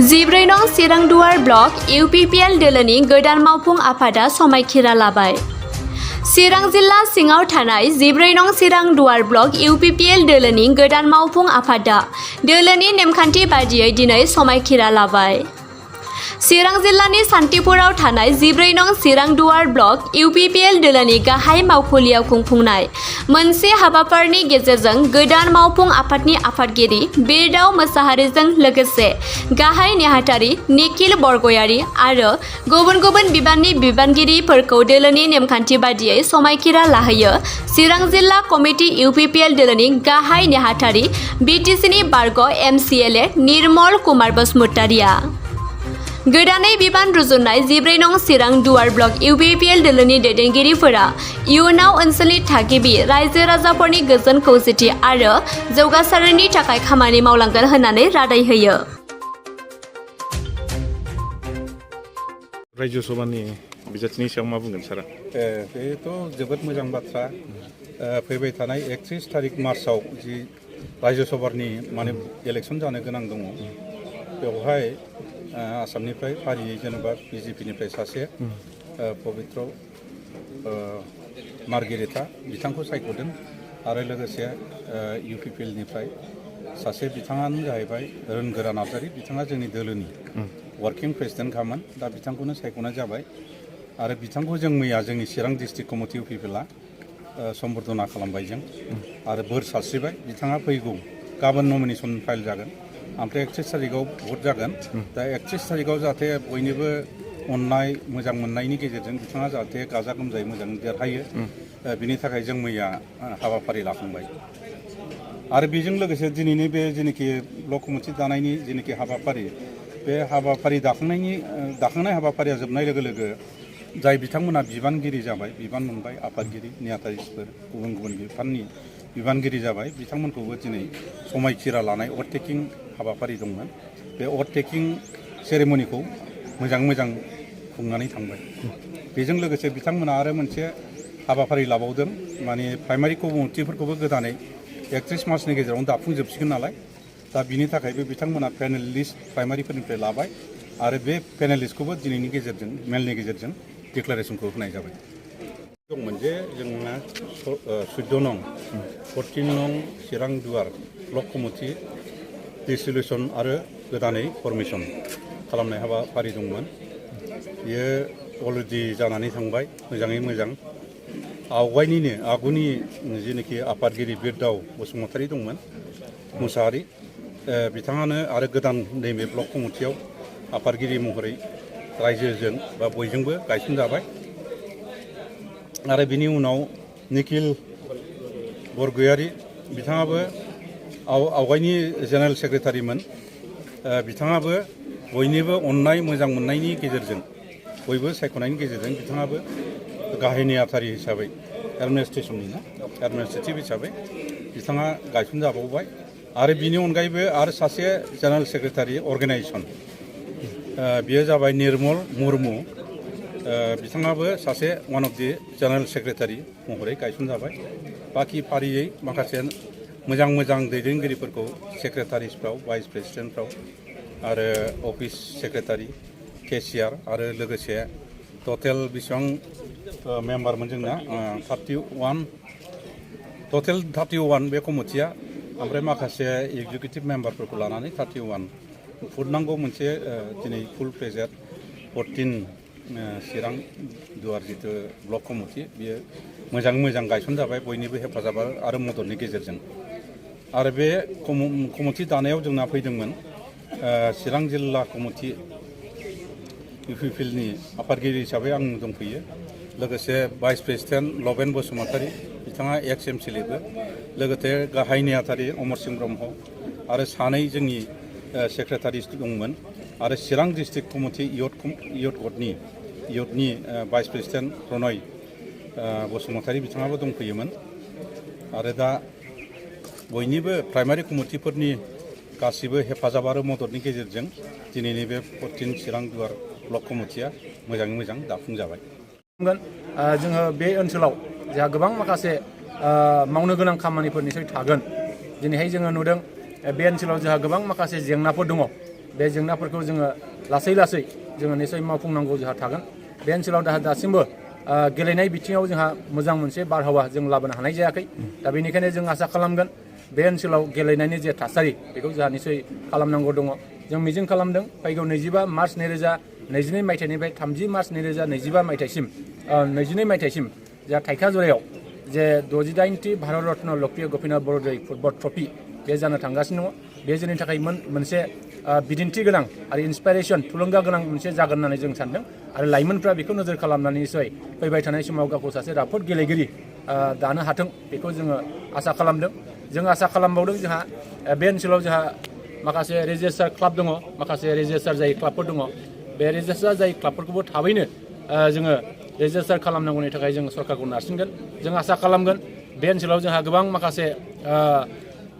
14 नं चिरांदुवार block UPPL दोलोनि गोदान मावफुं आफादा समायखिरा लाबाय। चिरां जिल्ला सिङाव थानाय 14 नं चिरांदुवार ब्लक UPPL दोलोनि गोदान मावफुं आफादा दोलोनि नेमखान्थि बादियै दिनै समायखिरा लाबाय। चिरां जिल्लानि सान्तिपुराव थानाय 14 नं चिरांदुवार ब्लक UPPL दोलोनि गाहाय मावखुलियाव खुंफुंनाय मोनसे हाबाफारिनि गेजेरजों गोदान मावफुं आफादनि आफादगिरि बिरदाव मोसाहारिजों लोगोसे गाहाय नेहाथारि निखिल बरगयारी आरो गुबुन गुबुन बिबाननि बिबानगिरिफोरखौ दोलोनि नेमखान्थि बादियै समायखिरा लाहोयो चिरां जिल्ला कमिटि UPPL दोलोनि गाहाय नेहाथारि BTCनि बारग' MCLA निर्मल कुमार बसुमतारिया। गोदानै बिबान रुजुननाय 14 नं चिरांदुवार ब्लक UPPL दोलोनि दैदेनगिरिफोरा इयुनाव ओनसोलनि थागिबि रायजो राजाफोरनि गोजोन खौसेथि आरो जौगासारनायनि थाखाय खामानि मावलांगोन होननानै रादाय होयो। रायजो सभानि बिजाथिनि सायाव मा बुंगोन सारा? बेथ' जोबोद मोजां बाथ्रा। फैबाय थानाय 31 तारिख मार्चआव जि रायजो सभानि माने इलेक्सन जानो गोनां दङ, बेवहाय आसामनिफ्राय फारियै जेनेबा BJP निफ्राय सासे पबित्र मार्गेरिटा बिथांखौ सायख'दों आरो लोगोसे UPPL निफ्राय सासे बिथाङानो जाहैबाय रोनगोरा नार्जारी। बिथाङा जोंनि दोलोनि वार्किं प्रेसिडेन्टखामोन, दा बिथांखौनो सायख'नाय जाबाय आरो बिथांखौ जों मैया जोंनि चिरां डिस्ट्रिक्ट कमिटि UPPL सम्बर्धना खालामबाय जों आरो बोर सारस्रिबाय। बिथाङा फैगौ गाबोन नमिनेसन फाइल जागोन, ओमफ्राय 31 तारिखआव भट जागोन। दा 31 तारिखआव जाहाथे बयनिबो अननाय मोजां मोननायनि गेजेरजों बिथाङा जाहाथे गाजा गोमजायै मोजां देरहायो, बिनि थाखाय जों मैया हाबाफारि लाखांबाय। आरो बेजों लोगोसे दिनैनि बे जेनाखि ब्लक कमिटि दानायनि जेनाखि हाबाफारि, बे हाबाफारि दाखांनाय हाबाफारिया जोबनाय लोगो लोगो जाय बिथांमोना बिबानगिरि जाबाय, बिबान मोनबाय, आफादगिरि नेहाथारिफोर गुबुन गुबुन बिफाननि बिबानगिरि जाबाय, बिथांमोनखौबो दिनै समायखिरा लानाय अथ टेकिं हाबाफारि दंमोन। बे अथ टेकिं सेरेमनिखौ मोजां खुंनानै थांबाय। बेजों लोगोसे बिथांमोना आरो मोनसे हाबाफारि लाबावदों, माने प्राइमारि कमिटिफोरखौबो गोदानै 31 मार्चनि गेजेरावनो दाफुंजोबसिगोन नालाय, दा बिनि थाखायबो बिथांमोना पेनेल लिस्ट प्राइमारिफोरनिफ्राय लाबाय आरो बे पेनेल लिस्टखौबो दिनैनि गेजेरजों मेलनि गेजेरजों डिक्लारेसनखौ होनाय जाबाय। दंमोन जे जोंना 14 नं 14 नं चिरांदुवार ब्लक कमिटि डिसलिउसन आरो गोदानै फरमेसन खालामनाय हाबाफारि दंमोन। बेयो अलरेडि जानानै थांबाय मोजाङै मोजां। आगुनि जेनाखि आफादगिरि बिरदाव बसुमतारी दंमोन मुसाहारि, बिथाङानो आरो गोदान नैबे ब्लक कमिटियाव आफादगिरि महरै रायजोजों बा बयजोंबो गायसनजाबाय। आरो बिनि उनाव निखिल बरगयारी बिथाङाबो आवगायनि जेनेरेल सेक्रेटारिमोन, बिथाङाबो बयनिबो अननाय मोजां मोननायनि गेजेरजों बयबो सायख'नायनि गेजेरजों बिथाङाबो गाहाय नेहाथारि हिसाबै एडमिनिस्ट्रेटिभ हिसाबै बिथाङा गायसनजाबावबाय। आरो बिनि अनगायैबो आरो सासे जेनेरेल सेक्रेटारि अर्गेनाइजेसन, बियो जाबाय निर्मल मुर्मु, बिथाङाबो सासे one of the general secretary महरै गायसनजाबाय। बाखि फारियै माखासे मोजां दैदेनगिरिफोरखौ सेक्रेटारिसफ्राव, भाइस प्रेसिडेन्टफ्राव आरो अफिस सेक्रेटारि, केसियार आरो लोगोसे टटेल बेसेबां मेम्बारमोन जोंना 31 बे कमिटिया, ओमफ्राय माखासे एग्जिकिउटिभ मेम्बारफोरखौ लानानै 31 फुटनांगौ मोनसे दिनै फुल प्रेजेड 14 चिरांदुवार जिथु ब्लक कमिटि, बियो मोजां गायसनजाबाय बयनिबो हेफाजाब आरो मददनि गेजेरजों। आरो बे कमिटि दानायाव जोंना फैदोंमोन चिरां जिल्ला कमिटि UPPLनि आफादगिरि हिसाबै आं दंफैयो, लोगोसे भाइस प्रेसिडेन्ट लबेन बसुमतारी, बिथाङा एक्स MCLAबो, लोगोसे गाहाय नेहाथारि अमर सिं ब्रह्म आरो सानै जोंनि सेक्रेटारि दंमोन। आरो चिरां डिस्ट्रिक्ट कमिटि इयथनि भाइस प्रेसिडेन्ट प्रनय बसुमतारी बिथाङाबो दंफैयोमोन। आरो दा बयनिबो प्राइमारि कमिटिफोरनि गासिबो हेफाजाब आरो मददनि गेजेरजों दिनैनि बे 14 चिरांदुवार ब्लक कमिटिया मोजाङै मोजां दाफुंजाबाय। जोङो बे ओनसोलाव जोंहा गोबां माखासे मावनो गोनां खामानिफोर निसय थागोन। दिनैहाय जोङो नुदों बे ओनसोलाव जोंहा गोबां माखासे जेंनाफोर दङ। बे जेंनाफोरखौ जोङो लासै लासै जोङो निसय मावफुंनांगौ जोंहा थागोन। बे ओनसोलाव दासिमबो गेलेनाय बिथिङाव जोंहा मोजां मोनसे बारहावा जों लाबोनो हानाय जायाखै। दा बेनिखायनो जों आसा खालामगोन बे ओनसोलाव गेलेनायनि जे थासारि बेखौ जोंहा निसय खालामनांगौ दङ। जों मिजिं खालामदों फैगौ 25 मार्च 2022 मायथाइनिफ्राय 30 मार्च 2025 मायथाइसिम 22 मायथाइसिम जोंहा थाइखाजुरायाव जे 68थि भारत रत्न लक्ष्मी गपिनाथ बरदलै फुटबल ट्रफि बे जानो थांगासिनो दङ। बे जोंनि थाखाय मोनसे बिदिन्थि गोनां आरो इन्सपाइरेसन थुलुंगा गोनां मोनसे जागोन होननानै जों सानदों आरो लाइमोनफ्रा बेखौ नोजोर खालामनानै निसय फैबाय थानाय समाव गावखौ सासे राफोद गेलेगिरि दानो हाथों बेखौ जोङो आसा खालामदों। जों आसा खालामबावदों जोंहा बे ओनसोलाव जोंहा माखासे रेजिस्टार क्लाब दङ, माखासे रेजिस्टार जायै क्लाबफोर दङ। बे रेजिस्टार जायै क्लाबफोरखौबो थाबैनो जोङो रेजिस्टार खालामनांगौनि थाखाय जों सरकारखौ नारसिनगोन। जों आसा खालामगोन बे ओनसोलाव जोंहा गोबां माखासे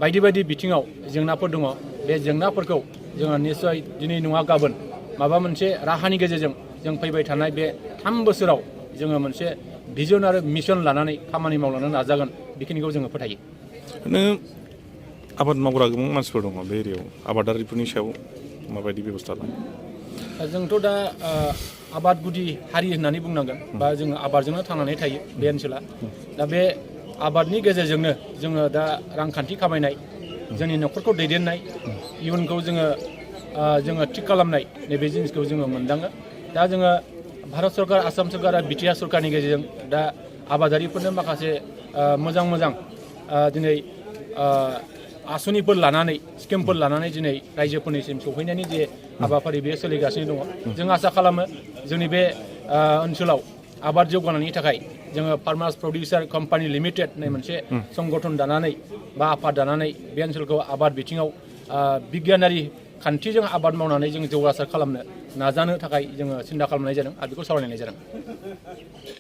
बायदि बायदि बिथिङाव जेंनाफोर दङ। बे जेंनाफोरखौ जोङो निस्सय दिनै नङा गाबोन माबा मोनसे राहानि गेजेरजों जों फैबाय थानाय बे 3 बोसोराव जोङो मोनसे भिजन आरो मिशन लानानै खामानि मावलांनो नाजागोन बेखिनिखौ जोङो फोथायो। आबाद मावग्रा गोबां मानसिफोर दङ बे एरियायाव आबादारिफोरनि सायाव माबायदि बेबस्था लायो? जोंथ' दा आबाद गुदि हारि होननानै बुंनांगोन बा जोङो आबादजोंनो थांनानै थायो बे ओनसोला। दा बे आबादनि गेजेरजोंनो जोङो दा रांखान्थि खामायनाय, जोंनि न'खरखौ दैदेननाय, इयुनखौ जोङो थिग खालामनाय नैबे जिनिसखौ जोङो मोनदाङो। दा जोङो भारत सरकार, आसाम सरकार आरो बिटिआर सरकारनि गेजेरजों दा आबादारिफोरनो माखासे मोजां दिनै आसनिफोर लानानै स्किमफोर लानानै दिनै रायजोफोरनिसिम सौफैनायनि जे हाबाफारि बेयो सोलिगासिनो दङ। जों आसा खालामो जोंनि बे ओनसोलाव आबाद जौगानायनि थाखाय जोङो फार्मार्स प्रडिउसार कम्पानि लिमिटेड होननाय मोनसे संगठन दानानै बा आफाद दानानै बे ओनसोलखौ आबाद बिथिङाव बिगियानारि खान्थिजों आबाद मावनानै जों जौगासार खालामनो नाजानो थाखाय जोङो सिन्था खालामनाय जादों आरो बेखौ सावरायनाय जादों।